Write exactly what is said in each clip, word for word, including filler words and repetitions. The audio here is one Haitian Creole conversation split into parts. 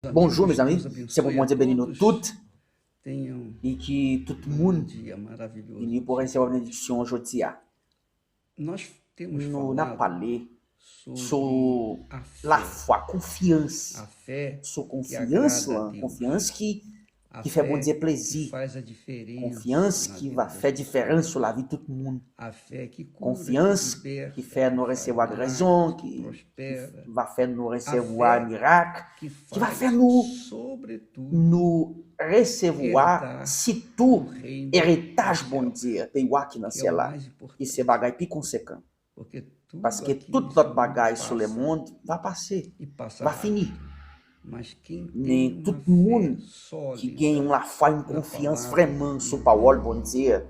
Bonjou, mezanmi. Se pou Bondye beni nou tout. E ki tout moun vini pou resevwa benediksyon jodi a. Nou n ap pale sou lafwa, konfyans. Sou konfyans lan, konfyans ki, ki fè Bondye plezi. Konfyans ki va fè diferans sou lavi tout moun. Konfyans ki fè nou resevwa grezon, ki, ki va fè nou resevwa mirak, ki va fè nou, nou resevwa sitou eritaj Bondye, peyi wa ki nan syèl la, ki se bagay pi konsekan. Paske tout lòt bagay sou lemonn va pase, va fini. Men tout moun ki gen yon lafwa, yon konfyans vrèman sou pawòl Bondye,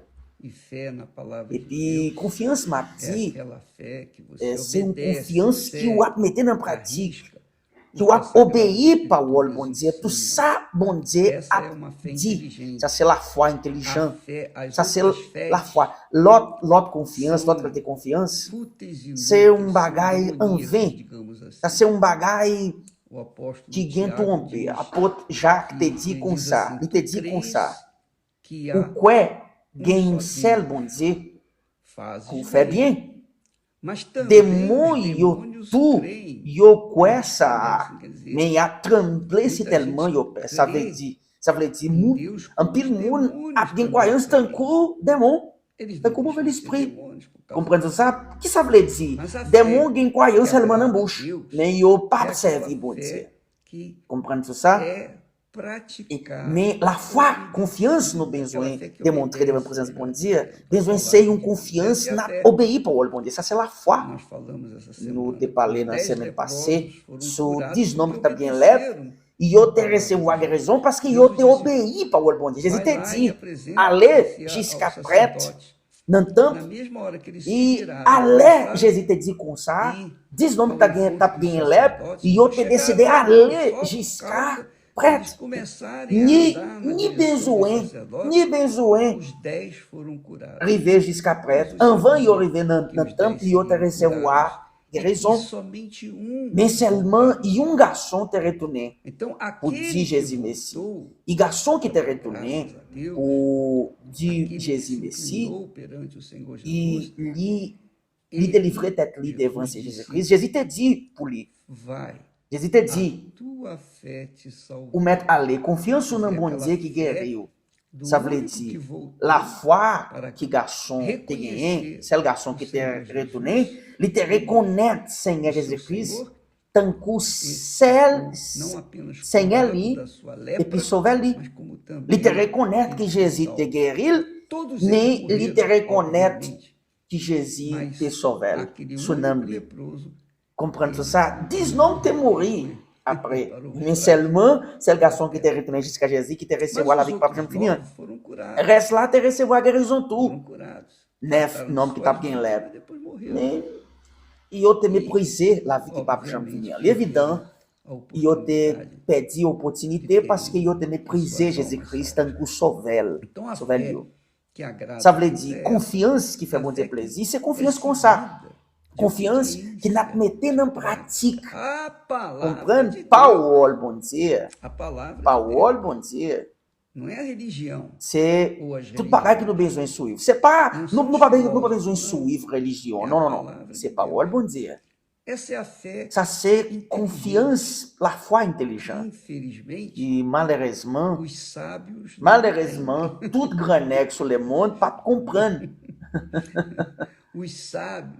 epi konfyans m ap di, eh, se yon konfyans ki w ap mete nan pratik, ki w ap obeyi pawòl Bondye, tou sa Bondye ap di. Sa se lafwa entelijan. Sa se lafwa. Lòt, lòt konfyans, lòt kalite konfyans, se yon bagay anven. Sa se yon bagay ki gen twonpe. Apot Jak te di konsa, li te di konsa, ou kwè gen yon sèl Bondye, pou w fè byen. Demon yo tou, yo kwè sa, men y ap tranble si tèlman yo pè. Sa vle di, sa vle di, moun, anpil moun ap gen kwayans tankou demon, tankou move lespri. Konprann sa? Ki sa vle di? Demon gen kwayans sèlman nan bouch, men yo p ap sèvi Bondye. Konprann sa? E, men lafwa, konfyans nou bezwen demontre devan prezans Bondye, bezwen se yon konfyans n ap obeyi pawòl Bondye. Sa se lafwa. Nou te pale nan semèn pase sou dis nonm ki t ap gen lèp. Yo te resevwa gerezon paske yo te obeyi pawòl Bondye. Jezi te di, ale jiska prèt nan tanp. E alè Jezi te di konsa, dis nonm ki t ap gen, t ap gen lèp, yo te deside ale jiska prèt. Ni, ni bezwen, ni bezwen rive jiska prèt. Anvan yo rive nan, nan tanp, yo te resevwa gerezon. Men sèlman yon gason te retounen pou di Jezi mesi. E gason ki te retounen pou di Jezi mesi, e li, li delivre tèt li devan Senyè Jezi Kris. Jezi te di pou li, Jezi te di, ou mèt ale, konfyans ou nan Bondye ki geri w. Sa vle di, lafwa ki gason te genyen, sèl gason ki te retounen, li te rekonèt Senyè Jezi Kris tankou sèl Senyè li epi Sovè li. Li te rekonèt ke Jezi te geri l, men li te rekonèt ke Jezi te sove l sou nanm li. Konprann sa? Dis nonm te mouri apre, men sèlman sèl gason ki te retounen jiska Jezi, ki te resevwa lavi ki p ap janm fini an. Rès la te resevwa gerezon tou. Nèf nonm ki t ap gen lèp, men yo te meprize lavi ki p ap janm fini an. Li evidan, yo te pèdi opòtinite paske yo te meprize Jezi Kris tankou sovè l, sovè l yo. Sa vle di, konfyans ki fè Bondye plezi, se konfyans konsa. Konfyans ke n ap mete nan pratik. Konprann? Pawòl Bondye. Pawòl Bondye. Se tout bagay ke nou bezwen swiv. Se pa, nou, nou pa bezwen, nou pa bezwen swiv relijyon. Non, non, non. Se pawòl Bondye. Sa se konfyans, lafwa entelijan. E malerezman, malerezman, tout gran nèg sou lemonn p ap konprann.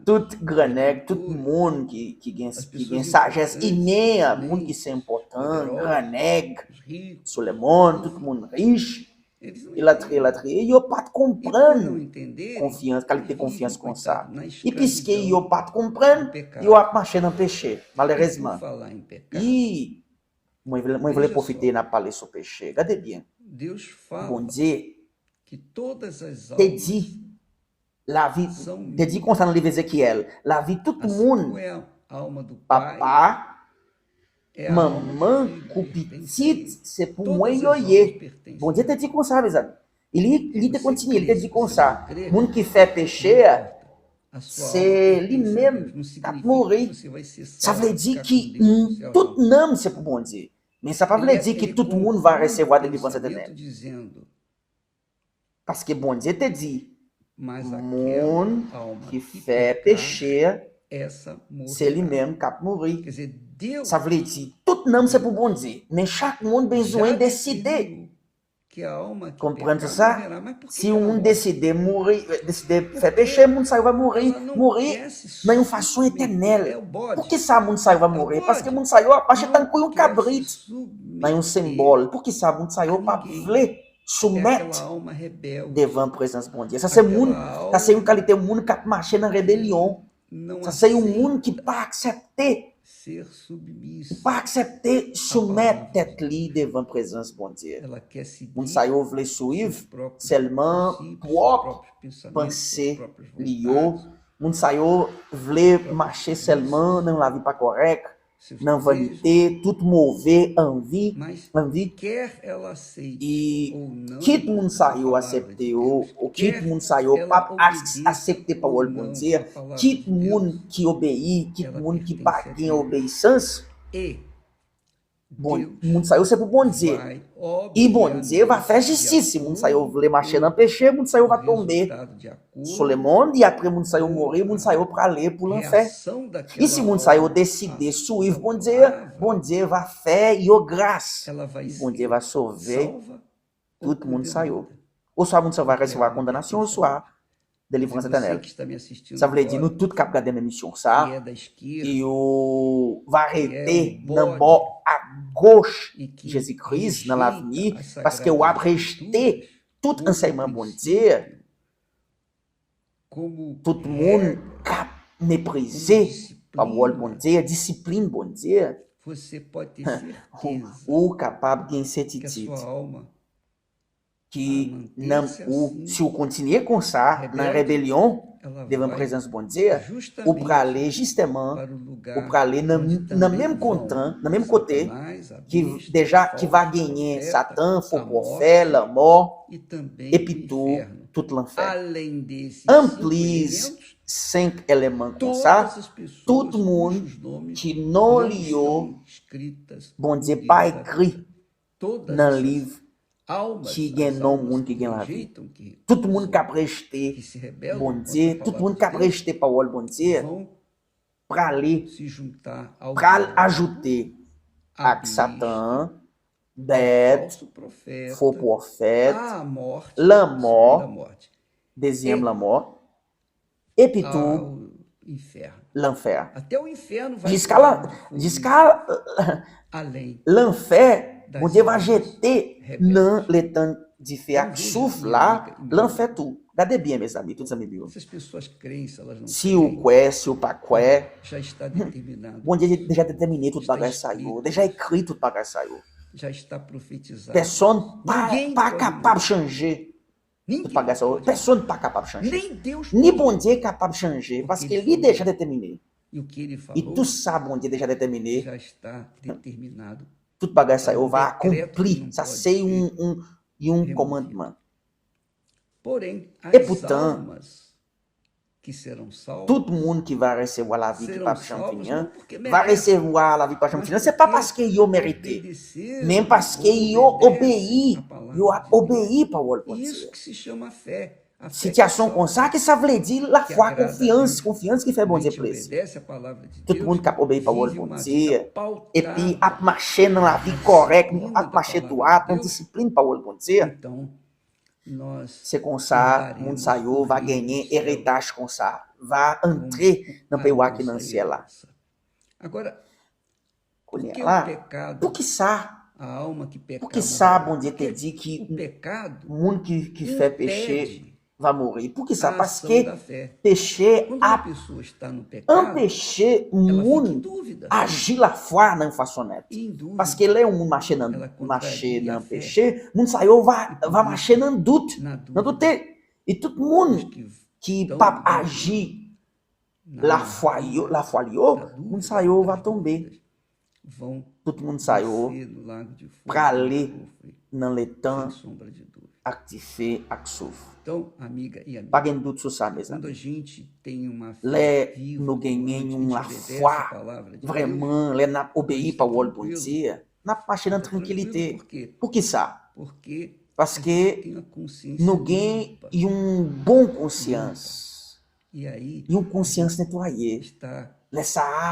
Tout gran nèg, tout moun ki, ki gen, ki gen sajès imen, moun ki se enpòtan, gran nèg sou lemonn, tout moun rich, elatriye, elatriye, yo pa t konprann konfyans, kalite konfyans konsa. E piske yo pa t konprann, yo ap mache nan peche, malerezman. E mwen vle, mwen vle pwofite n ap pale sou peche. Gade byen. Bondye te di, lavi, te di konsa nan liv Ezekyèl, lavi tout moun, papa, manman kou pitit, se pou mwen yo ye. Bondye te di konsa, mezanmi. E li, li te kontinye, li te di konsa, moun ki fè peche a, se li menm k ap mouri. Sa vle di ki, mm, tout nanm se pou Bondye. Men sa pa vle di ki tout moun va resevwa delivrans etènèl. Paske Bondye te di, moun ki fè peche, se li menm k ap mouri. Sa vle di, tout nanm se pou Bondye, men chak moun bezwen deside. Konprann sa? Si yon moun deside mouri, deside fè peche, moun sa yo va mouri, mouri nan yon fason etènèl. Poukisa moun sa yo va mouri? Paske moun sa yo ap mache tankou yon kabrit nan yon senbòl. Poukisa moun sa yo pa vle soumèt devan prezans Bondye? Sa se moun, sa se yon kalite moun k ap mache nan rebelyon. Sa se yon moun ki pa aksepte, ki pa aksepte soumèt tèt li devan prezans Bondye. Moun sa yo vle swiv sèlman pwòp panse li yo. Moun sa yo vle mache sèlman nan yon lavi pa kòrèk, nan vanite, tout move anvi, anvi. E kit moun sa yo aksepte yo, ou kit moun sa yo p ap aksepte pawòl Bondye, kit moun ki obeyi, kit moun ki pa gen obeyisans, bon, moun sa yo se pou Bondye. E Bondye va fè jistis. Si moun sa yo vle mache nan peche, moun sa yo va tonbe sou lemonn, e apre moun sa yo mouri, moun sa yo prale pou lanfè. E si moun sa yo deside swiv Bondye, Bondye va fè yo gras. Bondye va sove tout moun sa yo. Oswa moun sa yo va resevwa kondanasyon, oswa delivrans etènèl. Sa vle di nou tout k ap gade menm emisyon sa, yo va rete nan bò agoch Jezi Kris nan lavni, paske w ap rejte tout ansèyman Bondye. Tout moun k ap meprize pawòl Bondye, disiplin Bondye, ou kapab gen sètitid ki nanm ou, si w kontinye konsa nan rebelyon devan prezans Bondye, ou prale jisteman, ou prale nan, nan menm kontan, nan menm kote ki deja, ki va genyen Satan, fo pwofèt, lanmò, epi tou tout lanfè. Anplis senk eleman konsa, tout moun ki non li yo Bondye pa ekri nan liv ki gen non moun ki gen lavi. Tout moun k ap rejte Bondye, tout moun k ap rejte pawòl Bondye, prale, pral ajoute ak Satan, bèt, fo pwofèt, lanmò, dezyèm lanmò, epi tou lanfè. Jiska la, jiska lanfè, Bondye va jete nan letan dife ak souf la, lanfè tou. Gade byen, mezanmi, tout zanmi m yo. Si w kwè, si w pa kwè, Bondye deja detèmine tout bagay sa yo, deja ekri tout bagay sa yo. Pèsonn pa, pa kapab chanje tout bagay sa yo. Pèsonn pa kapab chanje. Ni Bondye kapab chanje, paske li deja detèmine. E tou sa Bondye deja detèmine, tout bagay sa yo va akonpli. Sa se yon, yon, yon kòmandman. Epoutan, tout moun ki va resevwa lavi ki p ap janm fini an, va resevwa lavi ki p ap janm fini an, se pa paske yo merite, men paske yo obeyi, yo ap obeyi pawòl Bondye. Sitiyasyon konsa, ki sa vle di? Lafwa, konfyans, konfyans ki fè Bondye plezi. Tout moun k ap obeyi pawòl Bondye, epi ap mache nan lavi kòrèk, ap mache dwat, nan disiplin pawòl Bondye, se konsa, moun sa yo va genyen eritaj konsa, va antre nan peyi wa ki nan syèl la. Kounye a la, poukisa, poukisa Bondye te di ki moun ki, ki fè peche va mouri? Poukisa? Paske peche ap anpeche moun aji lafwa nan yon fason nèt. Paske lè yon moun mache nan, mache nan peche, moun sa yo va, va mache nan dout, nan doute. E tout moun ki p ap aji lafwa yo, lafwa li yo, moun sa yo va tonbe. Tout moun sa yo prale nan letan ak dife ak souf. Pa gen dout sou sa, mezanmi. Lè nou genyen yon lafwa, vrèman, lè n ap obeyi pawòl Bondye, N ap mache nan trankilite. Poukisa? Paske nou gen yon bon konsyans. Yon konsyans netwaye. Lè sa a,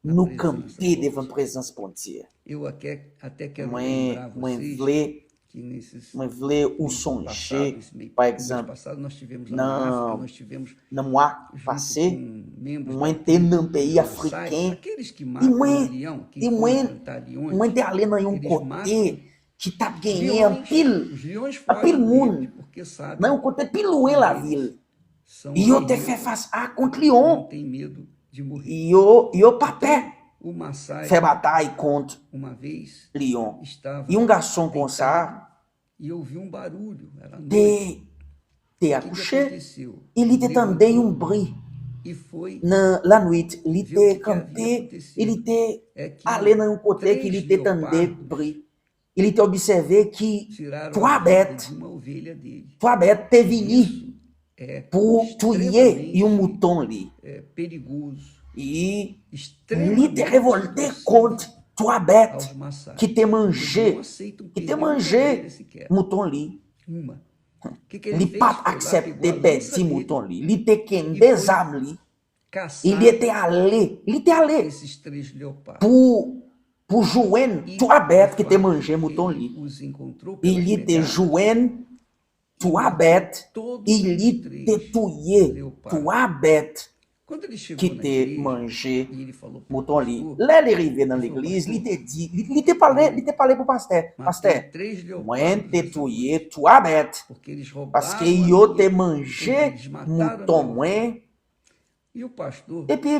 nou kanpe devan prezans Bondye. Mwen, mwen vle, mwen vle ou sonje, pa egzanp, nan, nan mwa pase, mwen te nan peyi afriken, e mwen, e mwen, mwen te ale nan yon kote ki t ap genyen anpil, anpil moun, nan yon kote pi lwen lavil. Yo te fè fas a kont lyon. Yo, yo pa pè fè batay kont lyon. Yon gason konsa te, te akouche, e li te tande yon bri nan lannuit. Li te kanpe, e li te ale nan yon kote ki li te tande bri. E li te obsève ki twa bèt, twa bèt te vini pou touye yon mouton li. E li te revòlte kont twa bèt ki te manje, ki te manje mouton li. Li pa t aksepte pèdi mouton li. Li te kenbe zam li. E li te ale, li te ale pou, pou jwenn twa bèt ki te manje mouton li. E li te jwenn twa bèt, e li te touye twa bèt ki te manje mouton li. Lè li rive nan legliz, li te di, li, li te pale, li te pale pou pastè. Pastè, mwen te touye twa bèt, paske yo te manje mouton mwen. Epi,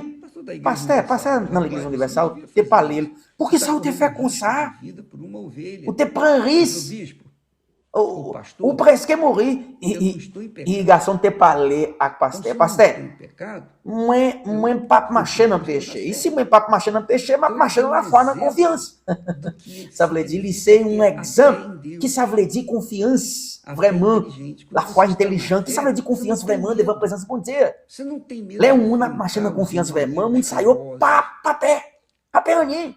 pastè, pastè nan legliz inivèsal te pale l. Poukisa ou te fè konsa? Ou te pran risk. Ou, ou prèske mouri. E, e, e gason te pale ak pastè. Pastè, mwen, mwen p ap mache nan peche. E si mwen p ap mache nan peche, m ap mache nan lafwa, nan konfyans. Sa vle di, li se yon egzanp ki sa vle di konfyans vrèman, lafwa entèlijan. Ki sa vle di konfyans vrèman devan prezans Bondye? Lè yon moun ap mache nan konfyans vrèman, moun sa yo pa, pa pè. Pa pè anyen.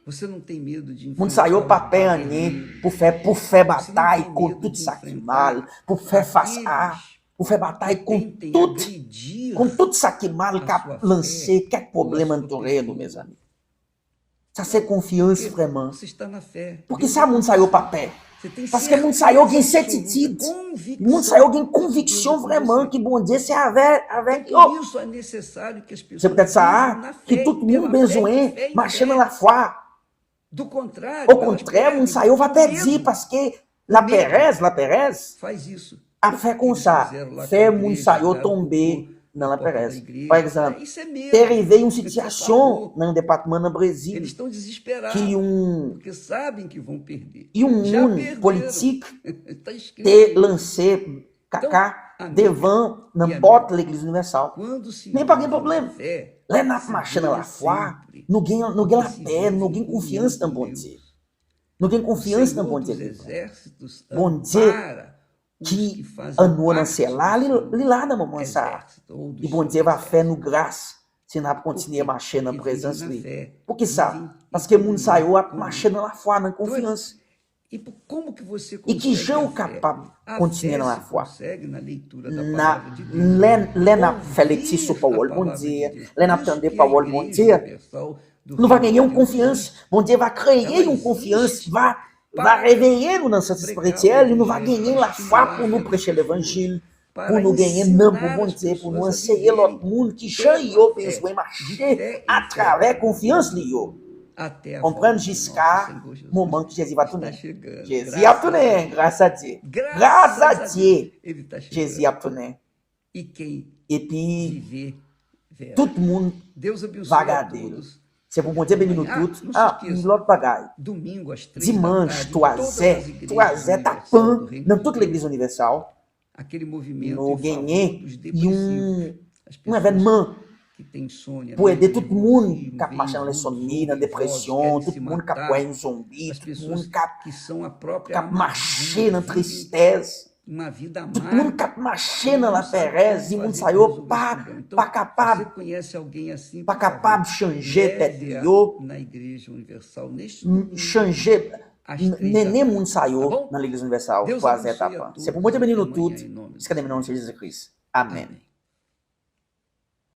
Moun sa yo pa pè anyen pou fè, pou fè batay kont tout sa ki mal, pou fè fas a, pou fè batay kont tout, kont tout sa ki mal k ap lanse kèk pwoblèm antoure nou, mezanmi. Sa se konfyans vrèman. Poukisa moun sa yo pa pè? Paske moun sa yo gen sètitid. Moun sa yo gen konviksyon vrèman ki Bondye se avè, avèk yo. Se poutèt sa a ki tout moun bezwen mache nan lafwa. Okontrè, moun sa yo va pèdi paske laperèz, laperèz ap fè konsa, fè moun sa yo tonbe nan laperèz. Pa egzanp, te rive yon sitiyasyon nan yon depatman nan Brezil ki yon, yon moun politik te lanse kaka devan nan pòt Legliz Inivèsal. Men pa gen pwoblèm. Lè n ap mache nan lafwa, nou gen, nou gen lapè, nou gen konfyans nan Bondye. Nou gen konfyans nan Bondye. Bondye ki anwo nan syèl la, li, li la nan moman sa a. E Bondye va fè nou gras si n ap kontinye mache nan prezans li. Poukisa? Paske moun sa yo ap mache nan lafwa, nan konfyans. E kijan ou kapab kontinye nan lafwa? N a, lè, lè n ap fè lekti sou pawòl Bondye, lè n ap tande pawòl Bondye, nou va genyen yon konfyans. Bondye va kreye yon konfyans, va, va reveye nou nan sans espirityèl, e nou va genyen lafwa pou nou preche levanjil, pou nou genyen nanm pou Bondye, pou nou anseye lòt moun kijan yo bezwen mache atravè konfyans li yo. Konprann jiska moman ki Jezi va tounen. Jezi ap tounen, gras a Dye. Gras a Dye, Jezi ap tounen. Epi, tout moun va gade l. Se pou Bondye beni nou tout. Ah, yon lòt bagay. Dimanch, twazè, twazè tapan, nan tout Legliz Inivèsal, nou genyen yon, yon evènman pou ede tout moun k ap mache nan lensomni, nan depresyon, tout moun k ap kwè yon zonbi, tout moun k ap, k ap mache nan tristès. Tout moun k ap mache nan laperèz, di moun sa yo pa, pa kapab, pa kapab chanje tèt yo, chanje, mennen moun sa yo nan Legliz Inivèsal Twazyèm Etap la. Se pou Bondye beni nou tout, jiska demen nan non Jezi Kris. Amèn.